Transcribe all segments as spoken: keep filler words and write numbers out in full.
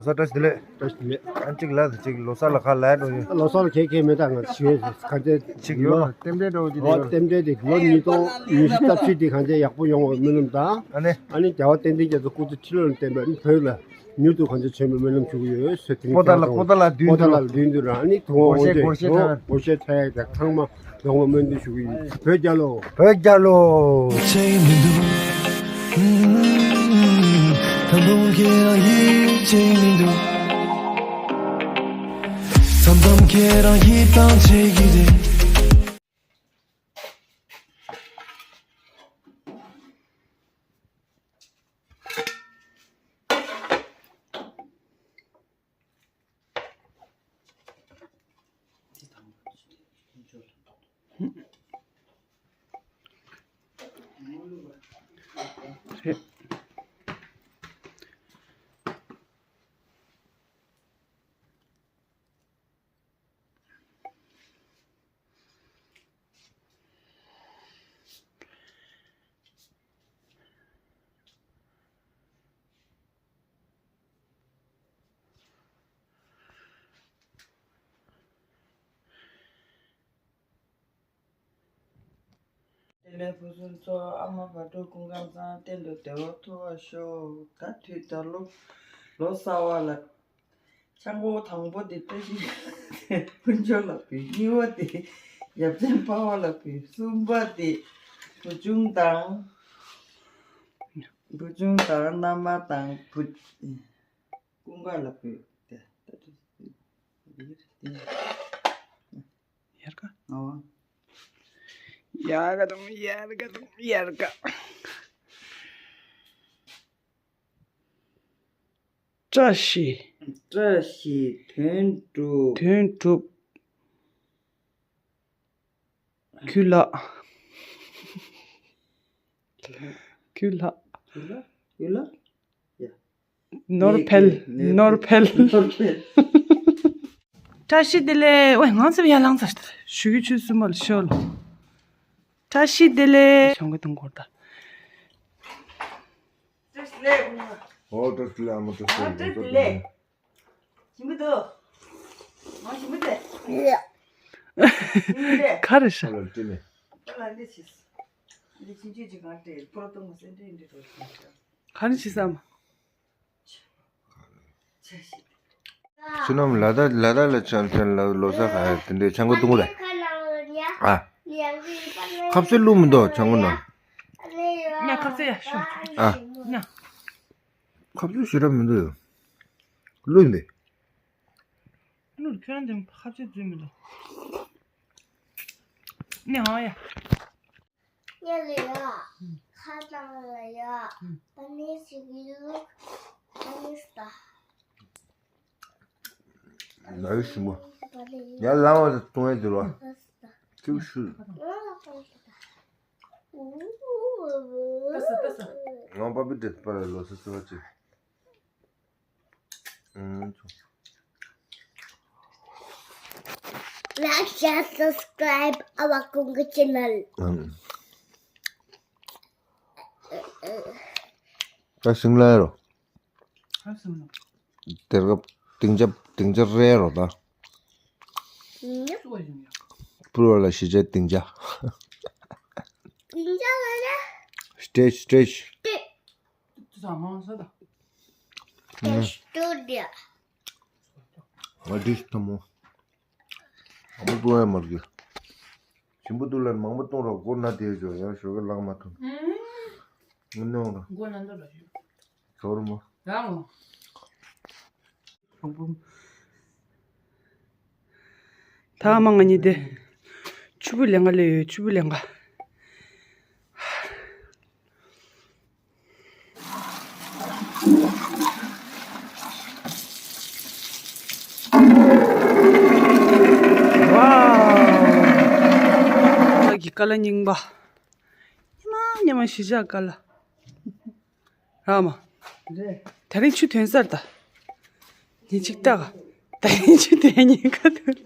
བཀྲ་ཤིས་བདེ་ལེགས། བཀྲ་ཤིས་བདེ་ལེགས། ཨ་གཅིག་ལ་ཅིག་ལོ་གསར་ལ་ཁ་ལ་འགྲོ་ཡོད། ལོ་གསར་ལ་ཁྱད་ཁྱད་མེད་ད། ང་ཞུ་ག་ཚད་ཅིག་ཡོད། ལོ་རྟེན་འབྲེལ་འགྲོ་གི་ལོ་རྟེན་འབྲེལ་དེ་ལོ་ཉིས་སྟོང་ཉི་ཤུ་རྩ་བཞི་དེ་ག་ཚད་ཡག་པོ་ཡོང་བའི་སྨོན་ལམ་དང་། ཨ་ནི། ཨ་ནི་རྒྱལ་བ་བསྟན་འཛིན་རྒྱ་མཚོ་སྐུ་ཚེ་ཁྲི་ལོ་ལ་བརྟན་པའི་བོད་ལ་མྱུར་དུ་ག་ཚད་བྱོན་པའི་སྨོན་ལམ་ཞུ་གི་ཡོད། ཟེར་དེ་པོ་ཏཱ་ལ་པོ་ཏཱ་ལ་བདུད་འདུལ་ར། ཨ་ནི་དུ་བ་དགོངས་བཞེད་དགོངས་བཞེད་ཐོན། དགོངས་བཞེད་ཐོན་ཡ་དང་ཚང་མ། ལོངས་སྨོན་འདུན་ཞུ་གི་ཡིན། བོད་རྒྱལ་ལོ། བོད་རྒྱལ་ལོ། བྱེད་མི་འདུག་ད་དུང་ཁྱེད་རང་ཡིད་ཆེས་མི་འདུག་མཚམས་མཚམས་ཁྱེད་རང་ཡིད་ཐང་ཆད་ཀྱི་རེད། བདེ་ལེགས་ཕུན་སུམ་ཚོགས། ཨ་མ་བག་དྲོ་སྐུ་ཁམས་བཟང་། གཏན་དུ་བདེ་བ་འཐོབ་པར་ཤོག་ད་དུས་ད་ལོ་ལོ་གསར་བ་ལ། ཆང་ཁོག་དང་པོ་དེ་བཀྲ་ཤིས་ཕུན་ཚོགས་ལ་ཕུལ། གཉིས་པ་དེ་ཡབ་ཆེན་ཕ་བ་ལ་ཕུལ། གསུམ་པ་དེ་བུ་ཆུང་དང་བུ་ཆུང་དང་མནའ་མ་དང་བུ་ཀུན་དགའ་ལ་ཕུལ། དེ་ད་དུ་ཡར་ཀ་ཨོ། ཡར་ཀ་དང་ཡར་ཀ་དང་ཡར་ཀ་བཀྲ་ཤིས། བཀྲ་ཤིས་དོན་གྲུབ། དོན་གྲུབ། གུ་ལགས། གུ་ལགས། གུ་ལགས། གུ་ལགས། ཡ། ནོར་འཕེལ། ནོར་འཕེལ། ནོར་འཕེལ། བཀྲ་ཤིས་བདེ་ལེགས། ཝེ་ང་ཚོ་ཡར་ལངས་ཚར། ཞུ་གི་ཆུ་སུ་མ་ལ་ཤོ་ལ། བཀྲ་ཤིས་བདེ་ལེགས། ཞང་གི་དུང་སྐོར་ད། བཀྲ་ཤིས་བདེ་ལེགས། ཨོ་བཀྲ་ཤིས་བདེ་ལེགས། ཨ་མ་བཀྲ་ཤིས་བདེ་ལེགས། ཨ་བཀྲ་ཤིས་བདེ་ལེགས། ཞིམ་པོ་འདུག་ང་ཞིམ་པོ་འདུག་ཞིམ་པོ་འདུག་ག་རེ་ཤ། ཨ་ལ་འདི་ནས། ཨ་ལ་འདི་ཆིས། འདི་ཆིན་ཆིན་ཅིག་གང་སྤྲད་ཕོ་རོ་གཏོང་སེ་འདྲེ་འདྲེ་འགྲོ་ཞིང་། ག་རེ་བྱེད་བསམ། ཆེ་ཞིག་བྱེད་ཞིག་ཕྱི་ནང་ལ་དྭགས་ལ་དྭགས་ལ་ཆང་ཆང་ལ་ལོ་གསར་ག་དེ་འདྲའི་ཆང་ཁོག་བཏུང་ལ། ཨ། ཁབ་ཚོད་བླུགས་མི་འདུག་ཆང་ཁོག་ནང་། ང་ཁབ་ཚོད་ཡ་ཤོག་ཨ། ང་། ཁབ་ཚོད་ཞེ་དྲག་མི་འདུག་ཡོ། བླུགས་མི་འདུག་བླུགས་ཁྱོད་རང་དེ་ཁབ་ཚོད་བཙུན་མི་འདུག་ནས་ཧང་ཡ། ཉལ་ལ་ཡ། ཁ་ནང་ལ་ཡ། ཨ་ནི་ཞིག་ཡོད། ཨ་ནི་སྟ། ལ་ཡོད་ཞིམ་པོ། ཡ་ལ་བ་དང་བཏུང་ཡ་དེ་ལོ། ཁྱེའུ་ཤུ། ང་པ་པི་ཏྲེ་པ་ལ་ལོ་སི་སི་བ་ཅི། Like, share, subscribe our Congo channel. ད་ཤིང་ལ་རོ། དེར་ག་ཏིང་ཅ་ཏིང་ཅ་རེ་རོ་ད། པུར་བ་ལ་ཤི་ཅ་ཏིང་ཅ། ཏིང་ཅ་ལ་ར། སྟྲེ་ཆི་སྟྲེ་ཆི། ཏིང་ཅ་ལ་ར། སྟྲེ་ཆི། ང་འདི་ཞིག་ཐོན་མོ། མང་པོ་བཏུང་ཡ་མ་རྒྱུ། ཞིམ་པོ་འདུག་ལ་མང་པོ་བཏུང་རོགས་མགོ་ན་དེ་བྱོས་ཡང་ཞོགས་ཀ་ལག་མ་ཐོན། ངུ་ནོ་ར། མགོ་ན་འདུག་ལ་ཞུ། ཞོར་མོ། རང་ངོ་། ད་མ་ང་གཉིས་དེ། ཆུ་བུ་ལེན་ག་ལས་ཡོད་ཆུ་བུ་ལེན་ག་ཝའོ། ང་གི་ཀ་ལ་རྙིང་པ། ཉི་མ་ཉི་མ་གཞིས་ཆགས་ཀ་ལ། ར་མ། རེད། དེ་རིང་ཆུ་ཐོན་སར་ད། ཉིན་གཅིག་ལྟ་ག་ད་རིང་ཆུ་ཐོན་ཉིན་ཁ་ཐོན།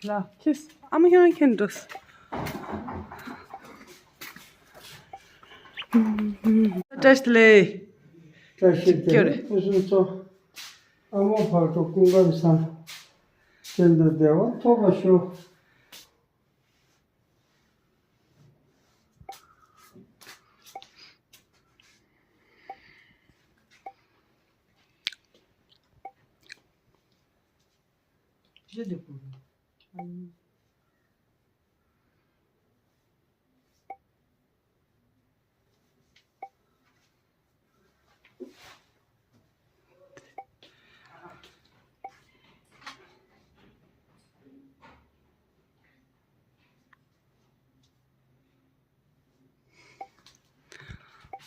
ལ་ཁྱེད་ཨ་མ་ཁྱེད་ཁྱེད་འགྲོ། བཀྲ་ཤིས་བདེ་ལེགས། བཀྲ་ཤིས་བདེ་ལེགས། སྐྱོ་རེད། སྐུ་གཟུགས་གཙོ། ཨ་མ་བར་དུ་སྐུ་ཁམས་བཟང་། རྟེན་དུ་བདེ་བ་ཐོབ་པར་ཤོག།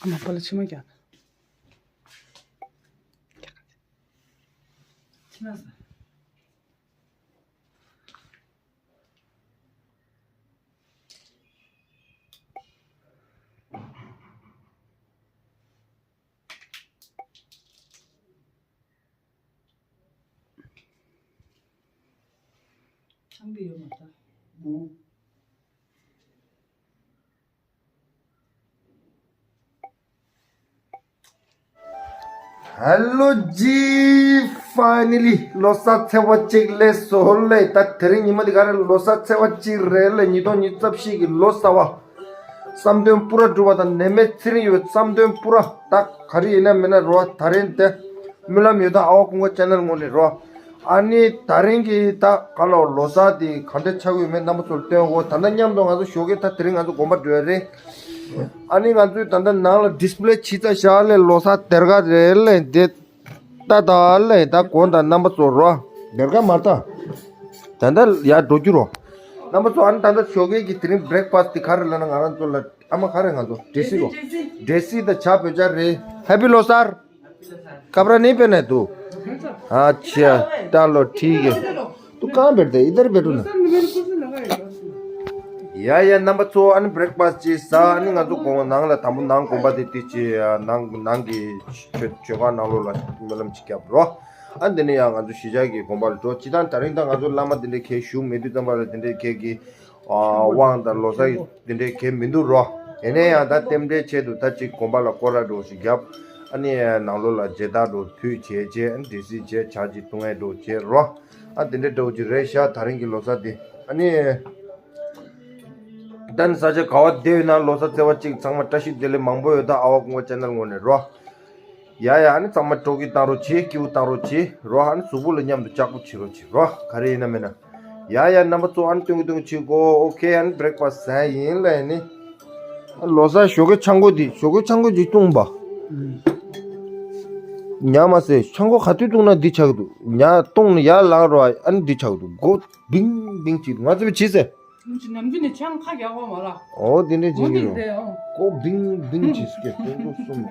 ཨ་མ་པ་ལ་མཆི་མ་རྒྱག་མཆི་མ་ཟ། ཆང་གི་ཡོད་མ་རེད། ཨུ། ཧེ་ལོ་ཇི། ཕའི་ནལ་ལི་ལོ་གསར་ཚེས་པ་གཅིག་སླེབས་སོང་ལེ། ད་དེ་རིང་ཉི་མ་འདི་ག་རེ་ལོ་གསར་ཚེས་པ་གཅིག་རེད་ལེ། ཉིས་སྟོང་ཉི་ཤུ་རྩ་བཞི་གི་ལོ་གསར་བ། བསམ་དོན་པུ་ར་འགྲུབ་པ་དང་ནད་མེད་ཚེ་རིང་ཡོད་པའི་བསམ་དོན་པུ་ར། ད་ག་རེ་ཡིན་ན་མིན་ན་རོ། ད་རིང་དེ་སྨོན་ལམ་ཡོད་ད། ཨ་བ་ཀུན་དགའ་ཅེ་ནལ་ངོས་ནས་རོ། ཨ་ནི་ད་རིང་གི་ད་ག་ལོ་ལོ་གསར་དེ་ག་འདྲ་ཆགས་ཡོད་མེད་རྣམ་པ་ཚོར་སྟོན་འོ། ད་ལྟ་མཉམ་དུ་ང་ཚོ་ཞོགས་ཀས་ད་དེ་རིང་ང་ཚོ་དགོན་པ་འགྲོ་ཡ་རེད། ཨ་ནི་ང་ཚོས་ད་ལྟ་ནང་ལ་ཌིས་པི་ལེ་ཕྱི་ཚ་བཞག་ལེ། ལོ་གསར་སྡེར་ཁ་རེད་ལེ། འདི་ད་ད་ལེ་ད་དགོན་དང་རྣམ་པ་ཚོར་རོ། སྡེར་ཁ་མ་ད། ད་ལྟ་ཡར་འགྲོ་རྒྱུ་རོ། རྣམ་པ་ཚོ་ཨ་ནི་ད་ལྟ་ཞོགས་ཀས་ཀྱི་དེ་རིང་བྷི་རེག་ཕ་སི་དེ་ག་རེ་ལབ་ན། ང་རང་ཚོ་ལ་ཨ་མ་ག་རེ། ང་ཚོ་འབྲས་སིལ་རོ། འབྲས་སིལ་དང་ཇ་བོད་ཇ་རེད། ཧེ་པི་ལོ་གསར། ཁ་པར་ནི་པེ་ནེ་དུ། ཨ་ཆ། ད་ལོ་ཁྲིག་གེ། ཏུ་ཀང་བེར་ཏེ་ཨི་དར་བེ་ཏུ་ན། ཡ་ཡ་རྣམ་པ་ཚོ་ཨ་ནི་བྷི་རེག་ཕ་སི་ཅིག་ཟ། ཨ་ནི་ང་ཚོ་དགོན་ནང་ལ་དང་པོ་ནང་དགོན་པ་དེ་དེ་ཅི་ནང་ནང་གི་ཆོས་ཆོས་ཁང་ནང་ལོགས་ལ་སྨོན་ལམ་ཅིག་བརྒྱབ་རོ། ཨ་འདི་ནས་ཡང་ང་ཚོ་གཞིས་ཆགས་ཀྱི་དགོན་པ་ལ་འགྲོ། སྤྱིར་བཏང་ད་རིང་ད་ང་ཚོ་བླ་མ་དེ་འདྲའི་གས་བཞུགས་མེད་དུས་ཙམ་པ་ལ་དེ་འདྲའི་གས་ཀྱི་ཨ་དབང་དང་ལོ་གསར་དེ་འདྲའི་གས་མི་འདུག་རོ། ཡིན་ན་ཡང་ད་རྟེན་འབྲེལ་ཆེད་དུ་ད་ཅིག་དགོན་པ་ལ་སྐོར་ར་འགྲོ་ཞིག་བརྒྱབ། ཨ་ནི་ནང་ལོགས་ལ་མཇལ་དར་འགྲོ་ཕུལ་བྱས་བྱས། ཨ་ནི་འབྲས་སིལ་བྱས་ཇ་ཅིག་བཏུང་ཡས་འགྲོ་བྱས་རོ། ཨ་དེ་འདྲའི་འགྲོ་ཅིག་རེད་ཤག་ད་རིང་གི་ལོ་གསར་དེ། ཨ་ནི་ད་ནི་ས་ཆ་ག་བ་བསྡད་ཡོད་ན་ལོ་གསར་ཚེས་པ་གཅིག་ཚང་མ་བཀྲ་ཤིས་བདེ་ལེགས་མང་པོ་ཡོད་ད། ཨ་བ་ཀུན་དགའ་ཅེ་ནལ་ངོས་ནས་རོ། ཡ་ཡ། ཨ་ནི་ཚང་མ་སྤྲོ་སྐྱིད་བཏང་རོགས་བྱེད། སྐྱིད་པོ་བཏང་རོགས་བྱེད་རོ། ཨ་ནི་གཟུགས་པོ་ལ་མཉམ་དུ་ལྕགས་པོ་བྱེད་རོགས་བྱེད་རོ། ག་རེ་ཡིན་ན་མིན་ན། ཡ་ཡ་རྣམ་པ་ཚོ་ཨ་ནི་སྟོན་གི་སྟོན་གི་བྱེད་གོ། ཨོ་ཁེ། ཨ་ནི་བྷི་རེག་ཕ་སི་ཟ་ཡིན་ལ། ཨ་ནི་ལོ་གསར་ཞོགས་ཀས་ཆང་སྒོ་འདི་ཞོགས་ཀས་ཆང་སྒོ་འདི་བཏུང་བ། ཉ་མ་ཟེར་ཆང་སྒོ་ག་དུས་བཏུང་ན་འདི་ཆགས་འདུག་ཉ་བཏུང་ནས་ཡར་ལངས་རོགས། ཨ་ནི་འདི་ཆགས་འདུག་སྒོ་བིང་བིང་བྱེད་འདུག་ང་ཚོ་བྱེད་ཟེར། ང་ཚོ་ནམ་རྒྱུན་ནས་ཆང་ཁ་རྒྱག་གོ་མ་ར། ཨོ་དེ་འདྲས་བྱེད་ཀྱི་རོ། འོ་དེ་འདྲས་རེད། ཨོ། སྒོ་བིང་བིང་བྱེད་སྐད་སྟོང་སྟོང་གསུམ།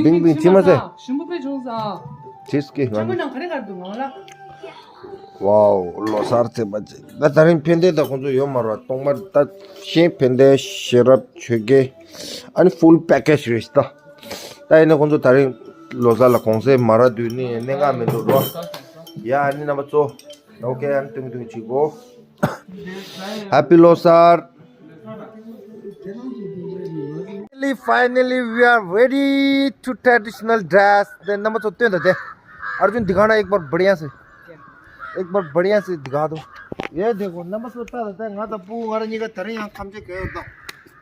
བིང་བིང་བྱེད་མ་ཟེར། ཞིམ་པོ་དཔེ་བྱུང་ས། བྱེད་སྐད་ང་ཆང་སྒོ་ནང་ག་རེ་ག་རེ་འདུག་ང་ལ། ཝའོ། ལོ་གསར་ཚེས་པ་ཅིག་ད་ད་རིང་ཕན་བདེ་ད་ཁོང་ཚོ་ཡོད་མ་རེད་པ། ཐོག་མར་ད་ཤེས་ཕན་བདེ་ཤེས་རབ་ཆོས་དགེ། ཨ་ནི་ཕུལ་པེ་ཀེ་ཇི་རེད་ད། ད་ཡིན་ན་ཁོང་ཚོ་ད་རིང་ལོ་གསར་ལ་གུང་སེང་མ་རག་དུས་ནི་གནད་འགག་མི་འདུག་རོ། ཡ་ཨ་ནི་རྣམ་པ་ཚོ། ཨོ་ཁེ། ཨ་ནི་ཏུང་ཏུང་ཅིག་གོ། Happy Losar. Finally, finally, we are ready to traditional dress. དེ་རྣམ་པ་ཚོ་སྟོན་དང་དེ། अर्जुन दिखाना एक बार बढ़िया से। एक बार बढ़िया से दिखा दो। ये देखो, རྣམ་པ་ཚོ་ལྟ་དང་དེ། ང་དང་སྤུ་གུ་ང་རང་གཉིས་ཀ་ད་རིང་ཡང་ཁམས་ཆེ་གོས་ཡོད་དང་།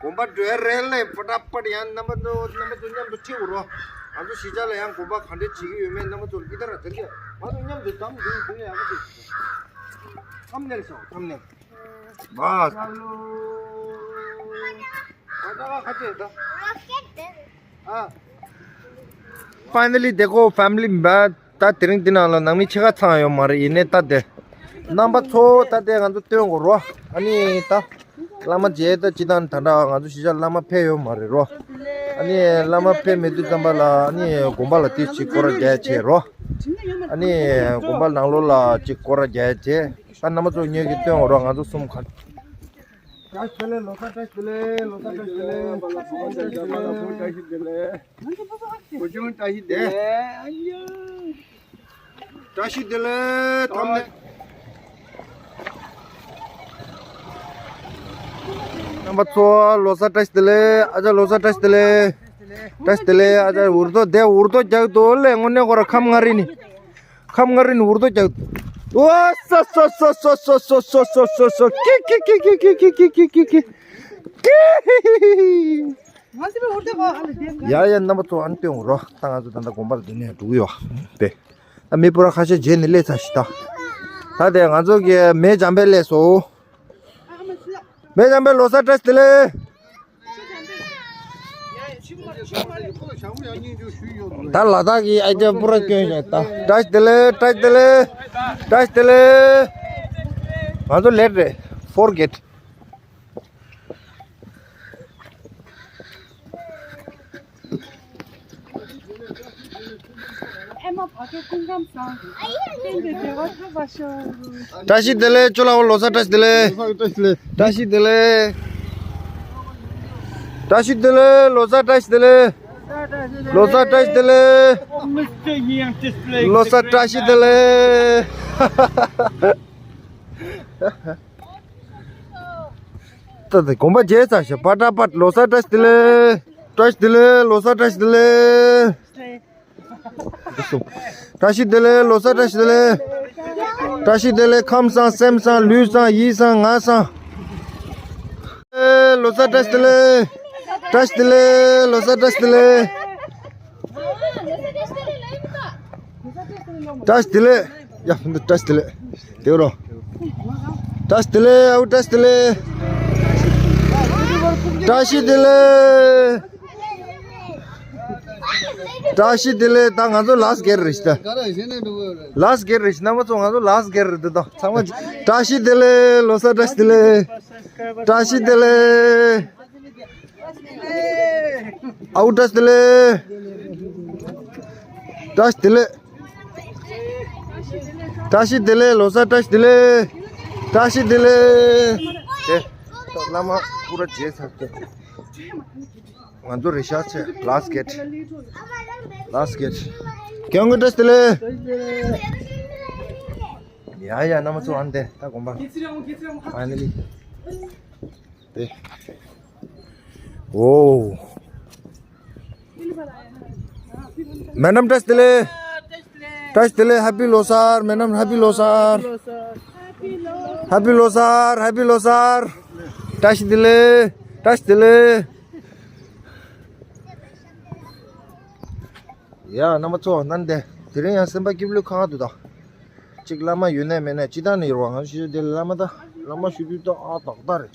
དགོན་པ་འགྲོ་ཡ་རེད་ལེ། ཕ་ཏྲ་པ་ཏྲ། ཡང་རྣམ་པ་ཚོ་རྣམ་པ་ཚོ་མཉམ་དུ་ཁྲིད་འོ་རོ། ང་ཚོ་གཞིས་ཆགས་ལ་ཡང་དགོན་པ་ག་འདྲས་བྱེད་ཀྱི་ཡོད་མེད་རྣམ་པ་ཚོ་ལ་ཨི་ད་ར་དེ་གས་ང་ཚོ་མཉམ་དུ་འདམ་འདུག་འདུག་ཡག་པོ་འདུག་ཐམ་ནེལ་སོང་ཐམ་ནེལ། ཨ། Finally, देखो, family, ད་དེ་རིང་འདི་ནང་ལ་ནང་མི་ཕྱེད་ཀ་ཚང་ཡོད་མ་རེད། ཡིན་ནའི་ད་དེ་རྣམ་པ་ཚོ་ད་དེ་ང་ཚོ་སྟོན་དགོས་རོ། ཨ་ནི་ད་བླ་མ་མཇལ། ད་སྤྱིར་བཏང་ད་ལྟ་ང་ཚོ་གཞིས་ཆགས་བླ་མ་ཕེབས་ཡོད་མ་རེད་རོ། ཨ་ནི་བླ་མ་ཕེབས་མེད་དུས་ཙམ་པ་ལ་ཨ་ནི་དགོན་པ་ལ་དེ་ཅིག་སྐོར་ར་རྒྱག་བྱས་རོ། ཨ་ནི་དགོན་པ་ནང་ལོགས་ལ་ཅིག་སྐོར་ར་རྒྱག་བྱས། ད་རྣམ་པ་ཚོ་ཉོས་ཀྱི་སྟོན་དགོས་རོ། ང་ཚོ་གསུམ་ག་བཀྲ་ཤིས་བདེ་ལེགས། ལོ་གསར་བཀྲ་ཤིས་བདེ་ལེགས། ལོ་གསར་བཀྲ་ཤིས་བདེ་ལེགས། བཀྲ་ཤིས་བདེ་ལེགས། བུ་ཆུང་བཀྲ་ཤིས་བདེ་ལེགས། བཀྲ་ཤིས་བདེ་ལེགས། ཐམ་ནེ། རྣམ་པ་ཚོ་ལོ་གསར་བཀྲ་ཤིས་བདེ་ལེགས། ཨ་ཅག་ལོ་གསར་བཀྲ་ཤིས་བདེ་ལེགས། བཀྲ་ཤིས་བདེ་ལེགས། ཨ་ཅག་འུར་རྡོ་དེ་འུར་རྡོ་རྒྱག་འདུག་ལེ། དངོས་གནས་ཁོ་ར་ཁམས་མངའ་རིས་ནི། ཁམས་མངའ་རིས་ནི་འུར་རྡོ་རྒྱག་འདུག་ཨོ་སོ་སོ། ཀི་ཀི་ཀི། ཡ་ཡ། རྣམ་པ་ཚོ་ཨ་ནི་སྟོན་རོགས། ད་ང་ཚོ་ད་ལྟ་དགོན་པ་ལ་འདི་ནས་འགྲོ་གི་ཡོད་པས། ད་མི་སྤུ་ར་ཁ་ཤས་རྗེས་ནས་སླེབས་ཚར་ཞིག་ད། ད་དེ་ང་ཚོ་གི་མེ་འཇམ་དཔལ་སླེབས་སོང་། མེ་འཇམ་དཔལ་ལོ་གསར་བཀྲ་ཤིས་བདེ་ལེགས། ད་ལ་དྭགས་ཀྱི་ཨ་ཅག་སྤུ་ར་སྐྱོན་བཞག་ད། བཀྲ་ཤིས་བདེ་ལེགས། བཀྲ་ཤིས་བདེ་ལེགས། བཀྲ་ཤིས་བདེ་ལེགས། ང་ཚོ་ལེཊ་རེད། ཕོར་གེཊ། ཨེ་མ་བ་ཀའི་སྐུ་ཁམས་བཟང་། བསྟན་པའི་བདེ་བ་ཐོབ་པར་ཤོག་བཀྲ་ཤིས་བདེ་ལེགས། ཅོ་ལགས་ལོ་གསར་བཀྲ་ཤིས་བདེ་ལེགས། བཀྲ་ཤིས་བདེ་ལེགས། བཀྲ་ཤིས་བདེ་ལེགས། ལོ་གསར་བཀྲ་ཤིས་བདེ་ལེགས། ལོ་གསར་བཀྲ་ཤིས་བདེ་ལེགས། ལོ་གསར་བཀྲ་ཤིས་བདེ་ལེགས། ད་དེ་དགོན་པ་མཇལ་ཚར་ཤག་པ་ཏྲ་པ། ལོ་གསར་བཀྲ་ཤིས་བདེ་ལེགས། བཀྲ་ཤིས་བདེ་ལེགས། ལོ་གསར་བཀྲ་ཤིས་བདེ་ལེགས། བཀྲ་ཤིས་བདེ་ལེགས། ལོ་གསར་བཀྲ་ཤིས་བདེ་ལེགས། བཀྲ་ཤིས་བདེ་ལེགས། ཁམས་བཟང་། སེམས་བཟང་། ལུས་བཟང་། ཡིད་བཟང་། ངག་བཟང་། ལོ་གསར་བཀྲ་ཤིས་བདེ་ལེགས། བཀྲ་ཤིས་བདེ་ལེགས། ལོ་གསར་བཀྲ་ཤིས་བདེ་ལེགས། བཀྲ་ཤིས་བདེ་ལེགས། ཡ། བཀྲ་ཤིས་བདེ་ལེགས། དེ་རོ། བཀྲ་ཤིས་བདེ་ལེགས། ཨའུ། བཀྲ་ཤིས་བདེ་ལེགས། བཀྲ་ཤིས་བདེ་ལེགས། བཀྲ་ཤིས་བདེ་ལེགས། ད་ང་ཚོ་ལཱ་སི་ཊི་གེཊ་རེད་ཤག་ད། ལཱ་སི་ཊི་གེཊ་རེད་ཤག་རྣམ་པ་ཚོ། ང་ཚོ་ལཱ་སི་ཊི་གེཊ་རེད་འདུག་ད་ཚང་མ། བཀྲ་ཤིས་བདེ་ལེགས། ལོ་གསར་བཀྲ་ཤིས་བདེ་ལེགས། བཀྲ་ཤིས་བདེ་ལེགས། ཨའུ། བཀྲ་ཤིས་བདེ་ལེགས། བཀྲ་ཤིས་བདེ་ལེགས། བཀྲ་ཤིས་བདེ་ལེགས། ལོ་གསར་བཀྲ་ཤིས་བདེ་ལེགས། བཀྲ་ཤིས་བདེ་ལེགས། དེ་བླ་མ་སྤུ་ར་མཇལ་ཚར་ཏེ། ང་ཚོ་རེད་ཤག་ཚེ། ལཱ་སི་ཊི་གེཊ། ལཱ་སི་ཊི་གེཊ། སྐྱབས་མགོན་བཀྲ་ཤིས་བདེ་ལེགས། ཡ་ཡ། རྣམ་པ་ཚོ་ཨ་ནི་དེ་ད་དགོན་པ། ཕའི་ནལ་ལི། དེ། ཨོ། མེ་ཌམ་བཀྲ་ཤིས་བདེ་ལེགས། བཀྲ་ཤིས་བདེ་ལེགས། ཧེ་པི་ལོ་གསར། མེ་ཌམ་ཧེ་པི་ལོ་གསར། ཧེ་པི་ལོ་གསར། ཧེ་པི་ལོ་གསར། བཀྲ་ཤིས་བདེ་ལེགས། བཀྲ་ཤིས་བདེ་ལེགས། ཡ། རྣམ་པ་ཚོ་ནན་ཏན། དེ་རིང་ཡང་སེམས་པ་སྐྱིད་པོ་ཁག་ཁག་འདུག་ད། གཅིག་བླ་མ་ཡོད་ནའི་མེད་ནའི་སྤྱི་བཏང་ནས་ཡོད་རེད་པ། ང་ཞུ་རྒྱུ་དེ་བླ་མ་ད། བླ་མ་ཞུ་རྒྱུ་ད་ཨ་ཏག་ཏག་རེད།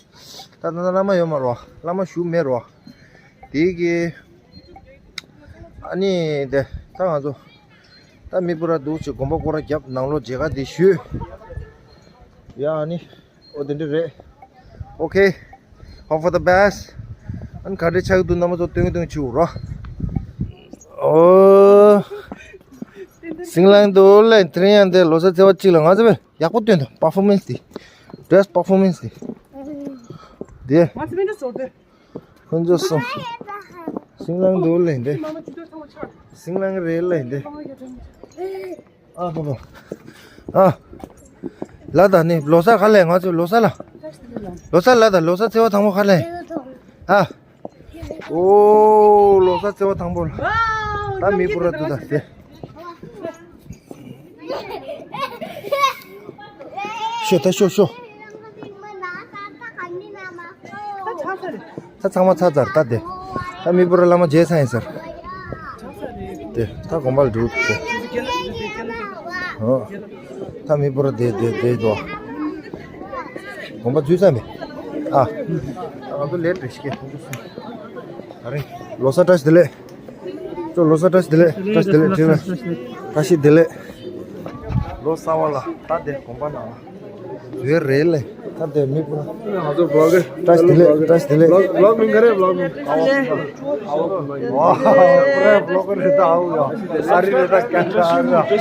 ད་ད་ལྟ་བླ་མ་ཡོད་མ་རེད་པ། བླ་མ་ཞུ་མེད་རེད་པ། དེ་གི། ཨ་ནི་དེ་ད་ང་ཚོ་ད་མི་སྤུ་ར་འདུག་ཅིག་དགོན་པ་སྐོར་ར་བརྒྱབ། ནང་ལོགས་མཇལ་ཁ་དེ་ཞུས། ཡ། ཨ་ནི། ཨོ་དེ་འདྲ་རེད། Okay, hope for the best. ཨ་ནི་ག་འདྲ་ཆགས་ཀྱི་འདུག་རྣམ་པ་ཚོ་སྟོན་གྱི་སྟོན་གྱི་བྱེད་རོགས། ཨོ། སིང་ལང་འདུག་ལེ། དེ་རིང་ཡང་འདི་ལོ་གསར་ཚེས་པ་གཅིག་ལ་ང་ཚོ་བས་ཡག་པོ་སྟོན་དང་། པར་ཕོར་མེན་སི་དེ། ཌེ་རེ་སི་པར་ཕོར་མེན་སི་དེ། དེ། ཁོ་ཚོ་སོང་། སིང་ལང་འདུག་ལེ་འདི། སིང་ལང་རེད་ལེ་འདི། ཨ་ཧོ་ཧོ། ཨ། ལ་ད་ནི་ལོ་གསར་ག་ལེ། ང་ཚོ་ལོ་གསར་ལ། ལོ་གསར་ལ་ད། ལོ་གསར་ཚེས་པ་དང་པོ་ག་ལེ། ཨ། ཨོ། ལོ་གསར་ཚེས་པ་དང་པོ་ལ། ད་མི་སྤུ་ར་འདུག་ད་དེ། ཤོ་ད་ཤོ་ཤོ། ད་ཚང་མ་ཚར་ཚར་ད་དེ། ད་མི་སྤུ་ར་བླ་མ་མཇལ་ཚར་ཡིན་ཟེར། དེ་ད་དགོན་པ་ལ་འགྲོ་དེ། ཨོ། ད་མི་སྤུ་ར་དེ་དེ་དོ། དགོན་པ་འཛུལ་ཚར་མེད། ཨ། ང་ཚོ་ལེཊ་རེད་ཤག་ད་རིང་ལོ་གསར་བཀྲ་ཤིས་བདེ་ལེགས། ཅོ་ལོ་གསར་བཀྲ་ཤིས་བདེ་ལེགས། བཀྲ་ཤིས་བདེ་ལེགས། བཀྲ་ཤིས་བདེ་ལེགས། ལོ་གསར་པ་ལ་ད་དེ་དགོན་པ་ནང་ལ་ཡོད་རེད་ལེ། ད་དེ་མི་སྤུ་ར། ང་ཚོ་བི་ལོག་གི། བཀྲ་ཤིས་བདེ་ལེགས། བཀྲ་ཤིས་བདེ་ལེགས། བི་ལོག་མིང་ག་རེ། བི་ལོག་མིང་། ཨ་ཝ་ཨ་ཝ་ཨ་ཝ། བི་ལོག་གི་རེད་ད། ཨ་ཝ་ཡ། ཨ་རི་རེད་ད། ཀན་ཌ་རེད་ད། ཨ། བཀྲ་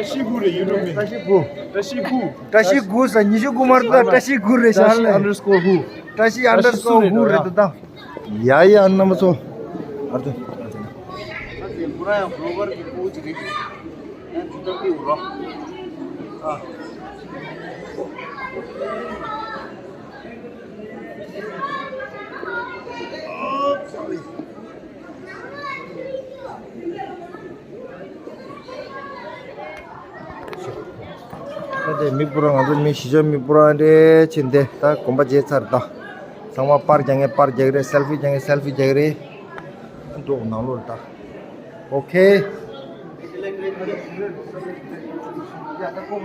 ཤིས་སྒུག་རེད། ཡུ་ཊུབ་མིང་། བཀྲ་ཤིས་སྒུག་བཀྲ་ཤིས་སྒུག་བཀྲ་ཤིས་སྒུག་ས་ཉི་ཤུ་དགུ་མ་རེད་ད། བཀྲ་ཤིས་སྒུག་རེད་ཤག་ལེ། ཨན་ཌར་སི་ཀོར་སྒུག་བཀྲ་ཤིས་ཨན་ཌར་སི་ཀོར་སྒུག་རེད་ད། ཡ་ཡ། རྣམ་པ་ཚོ། ཨ་ཙི། ཁོ་རང་ཡང་བི་ལོག་གར་གྱི་སྤུ་གུ་ཅིག་རེད། ཡང་ཇུ་ཏ་པི་འུ་རོ། ཨ། དེ་མི་སྤུ་ར་ང་ཚོ་མི་གཞིས་ཆགས་མི་སྤུ་ར་འདྲ་ཕྱིན་ཏེ་ད་གོམ་པ་བརྗེས་ཚར། ད་ཚང་མ་པར་རྒྱག་མཁན་པར་རྒྱག་རེད། སེལ་ཕི་རྒྱག་མཁན་སེལ་ཕི་རྒྱག་རེད། འགྲོ་ནང་ལོགས་ལ་ད། ཨོ་ཁེ།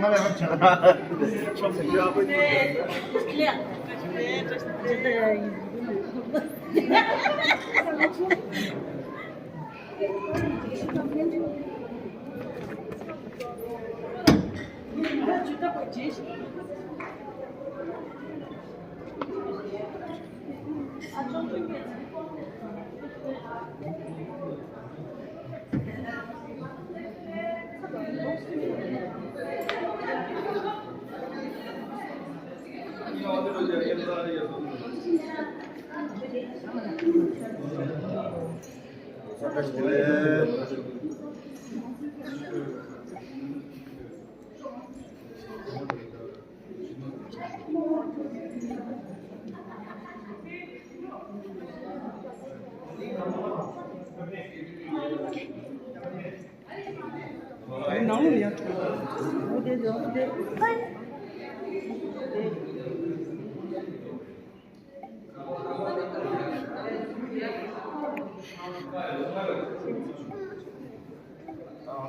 ང་ཚོ་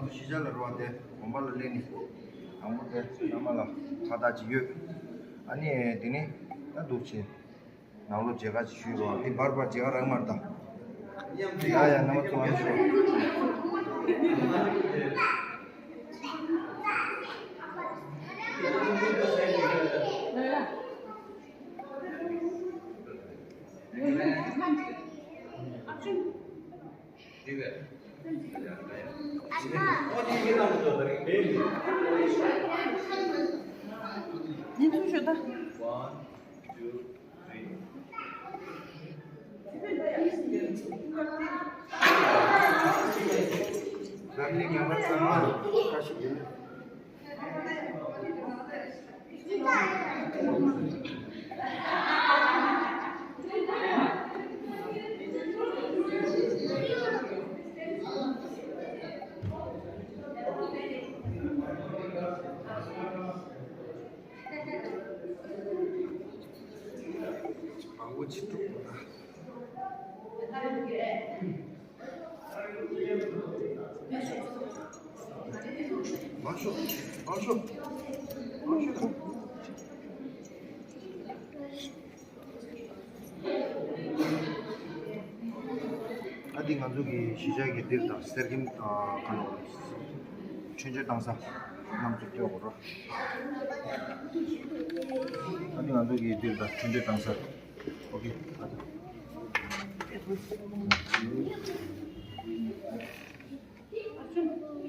གཞིས་ཆགས་ལ་རོགས་དེ་དགོན་པ་ལ་སླེབས་ནས་དང་པོ་དེ་བླ་མ་ལ་ཕྱག་རྟགས་ཅིག་ཡོད། ཨ་ནི་དེ་ནས་ད་འདུག་བྱས། ནང་ལོགས་མཇལ་ཁ་ཅིག་ཞུས་རོགས། འདི་བར་བར་མཇལ་ཁ་རག་མ་རེད་ད། ཡ་ཡ་རྣམ་པ་ཚོ་ཨ་ནི་ཤོག་ཨ་འདི་ང་ཚོ་གི་གཞིས་ཆགས་ཀྱི་འདིར་དང་གསེར་ཁྱིམ་ག་ནོ་ཆོས་འབྱོར་བཏང་ས་རྣམ་ཚོ་སྐྱོ་གོ་རོ། ཨ་འདི་ང་ཚོ་གི་འདིར་དང་ཆོས་འབྱོར་བཏང་ས། ཨོ་ཁེ། ཨ་ད།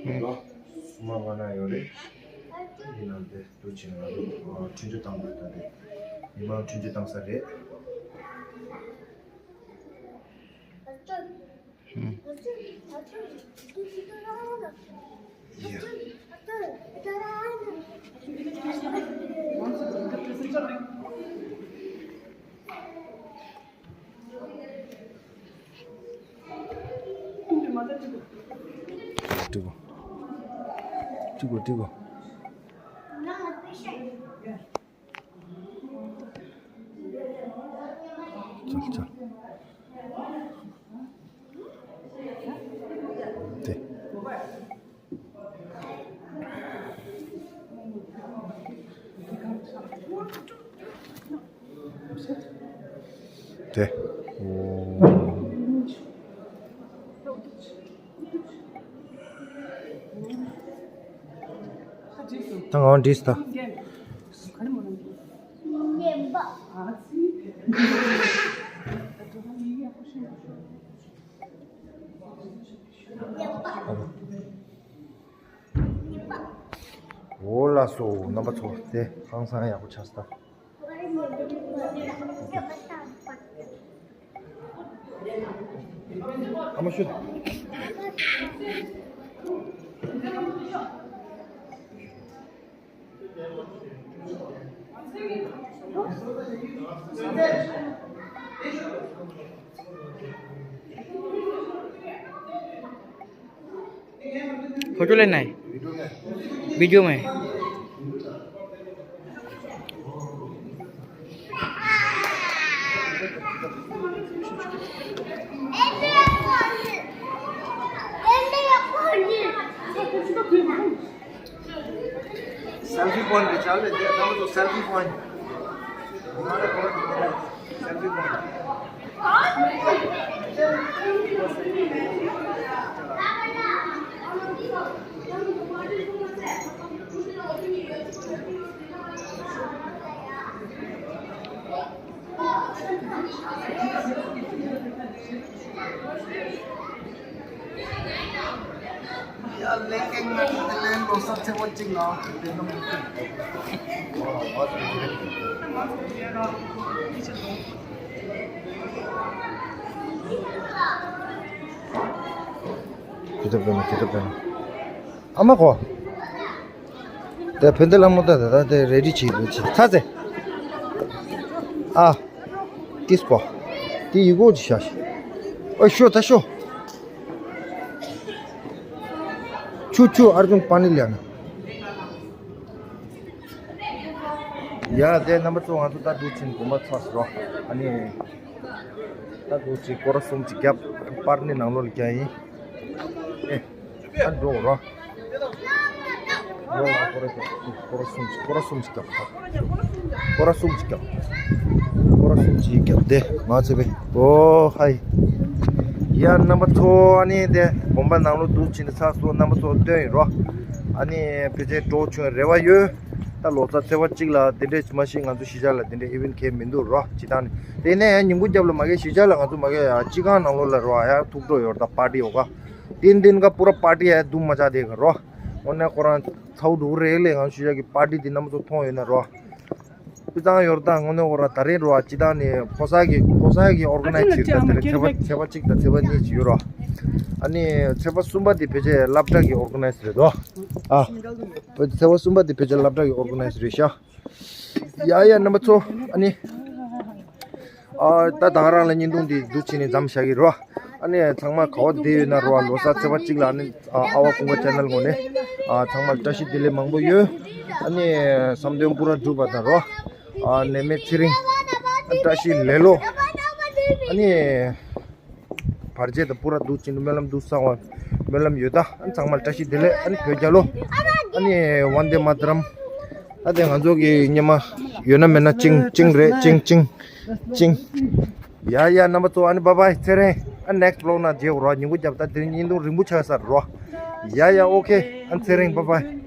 ལ། སུ་མ་བ་ན་ཡོད་རེད། འདི་ནང་དེ་འདུག་ཅིང་ང་ཚོ་ཁྲུན་ཆུ་བཏང་དགོས་ད་དེ། མི་མང་ཁྲུན་ཆུ་བཏང་ས་རེད། ཡ། ཀྲིག་གོ། ཀྲིག་གོ་ཀྲིག་གོ། ཅལ་ཅལ། དེ། དེ། ད་ང་འདྲིས་ད། འོ་ལགས་སོ་རྣམ་པ་ཚོ། དེ་ཧང་སང་ཡག་པོ་ཆགས་སོང་ད། ཨ་མ་ཤོད། फोटो लेना है। वीडियो में। Selfie point. Selfie point. ཨ་མ་གོ། དེ་བན་དེ་ལ་མོ་ད་ད་ད་དེ་རེ་ཌི་བྱེད་དགོས་ཆེ་ཚ་ཚེ། ཨ། ཏིས་གོ། དེ་ཡི་གོ་ཅི་ཤ་ཤི། ཨ་ཤོ་ད་ཤོ། ཆུ་ཆུ་ཨར་ཇུན་པ་ནི་ལ་ན། ཡ་དེ་རྣམ་པ་ཚོ་ང་ཚོ་ད་འདུག་ཕྱིན་དགོན་པ་ཚོགས་སུ་རོ། ཨ་ནི། ད་འདུག་ཅིག་སྐོར་གསུམ་ཅིག་རྒྱབ། པར་ནི་ནང་ལོགས་ལ་རྒྱག་ཡིན། ཨེ། ཨ་འགྲོ་རོ། འགྲོ་ལ་སྐོར་ར་སྐོར་ར་གསུམ་ཅིག་སྐོར་ར་གསུམ་ཅིག་རྒྱབ། སྐོར་ར་གསུམ་ཅིག་རྒྱབ། སྐོར་ར་གསུམ་ཅིག་རྒྱབ་སྟེ་མ་ཚེ་བས། ཨོ་ཧའི། ཡ་རྣམ་པ་ཚོ་ཨ་ནི་དེ་དགོན་པ་ནང་ལོགས་འདུག་ཕྱིན་ཚགས་སོ་རྣམ་པ་ཚོ་སྟོན་ཡིན་རོ། ཨ་ནི་ཕལ་ཆེར་འགྲོ་བྱུང་རེ་བ་ཡོད། ད་ལོ་གསར་ཚེས་པ་གཅིག་ལ་དེ་འདྲས་མ་ཤེས་ང་ཚོ་གཞིས་ཆགས་ལ་དེ་འདྲས་ཨི་ཝེན་ཊི་གང་ཡང་མི་འདུག་རོ་སྤྱི་བཏང་ནས། དེ་ནས་ཡང་ཉིན་གུང་རྒྱབ་ལ་མ་གི་གཞིས་ཆགས་ལ་ང་ཚོ་མ་གི་ཡ་སྤྱི་ཁང་ནང་ལོགས་ལ་རོ་ཡ་ཐུག་འགྲོ་ཡོད་ར། ད་པར་ཊི་ཡོད་ག་ཏིན་ཏིན་ག་པུ་ར་པར་ཊི་ཡ་དུ་མ་ཆ་དེ་ག་རོ། འོ་ནས་ཁོ་རང་ཚའུ་འགྲོ་རེད་ལས་ང་ཚོ་གཞིས་ཆགས་ཀྱི་པར་ཊི་དེ་རྣམ་པ་ཚོ་མཐོང་ཡོད་ན་རོ། སྤུས་གཙང་ཡོད་ར། ད་དངོས་གནས་འོ་ར་ད་རེས་རོ་ཨ་སྤྱི་བཏང་ནས་ཕོ་གསར་གྱི་ཕོ་གསར་གྱི་ཨོར་ག་ནའི་ཛི་བྱེད་ད་དེ་རེད། ཚེས་པ་ཚེས་པ་གཅིག་དང་ཚེས་པ་གཉིས་ཅིག་ཡོད་རོ། ཨ་ནི་ཚེས་པ་གསུམ་པ་དེ་ཕལ་ཆེར་སློབ་གྲྭ་གི་ཨོར་ག་ནའི་ཛི་རེད་དོ། ཨ། ཚེས་པ་གསུམ་པ་དེ་ཕལ་ཆེར་སློབ་གྲྭ་གི་ཨོར་ག་ནའི་ཛི་རེད་ཤག་ཡ་ཡ་རྣམ་པ་ཚོ་ཨ་ནི། ཨ། ད་ད་ག་རང་ལ་བརྙན་ཐུང་འདི་འདུག་ཕྱིན་ནས་མཚམས་བཞག་གི་རོ། ཨ་ནི་ཚང་མ་ག་བ་བསྡད་ཡོད་ན་རོ། ལོ་གསར་ཚེས་པ་གཅིག་ལ་ཨ་ནི་ཨ་ཨ་བ་ཀུན་དགའ་ཆེ་ནལ་ངོས་ནས་ཨ་ཚང་མ་ལ་བཀྲ་ཤིས་བདེ་ལེགས་མང་པོ་ཡོད། ཨ་ནི་བསམ་དོན་པུ་ར་འགྲུབ་པ་དང་རོ། ཨ་ནད་མེད་ཚེ་རིང་། བཀྲ་ཤིས་ལེ་ལོ། ཨ་ནི་བར་ཆད་དང་པུ་ར་འདུག་ཕྱིན་སྨོན་ལམ་འདུག་གསང་བ་སྨོན་ལམ་ཡོད་ད། ཨ་ནི་ཚང་མ་ལ་བཀྲ་ཤིས་བདེ་ལེགས། ཨ་ནི་བོད་རྒྱལ་ལོ། ཨ་ནི་ཝན་དེ་མ་ཏ་རམ། ཨ་དེ་ང་ཚོ་གི་སྙེ་མ་ཡོད་ན་མེད་ན་ཅིང་ཅིང་རེད། ཅིང་ཅིང་ཅིང་། ཡ་ཡ་རྣམ་པ་ཚོ་ཨ་ནི་བྷའི་བྷའི་ཚེ་རིང་། ཨ་ནེགསི་བྷི་ལོག་ནང་མཇལ་རོགས། ཉིན་གུང་རྒྱབ་ད་དེ་རིང་བརྙན་ཐུང་རིང་པོ་ཆགས་ས་རོགས། ཡ་ཡ་ཨོ་ཁེ། ཨ་ཚེ་རིང་བྷའི་བྷའི།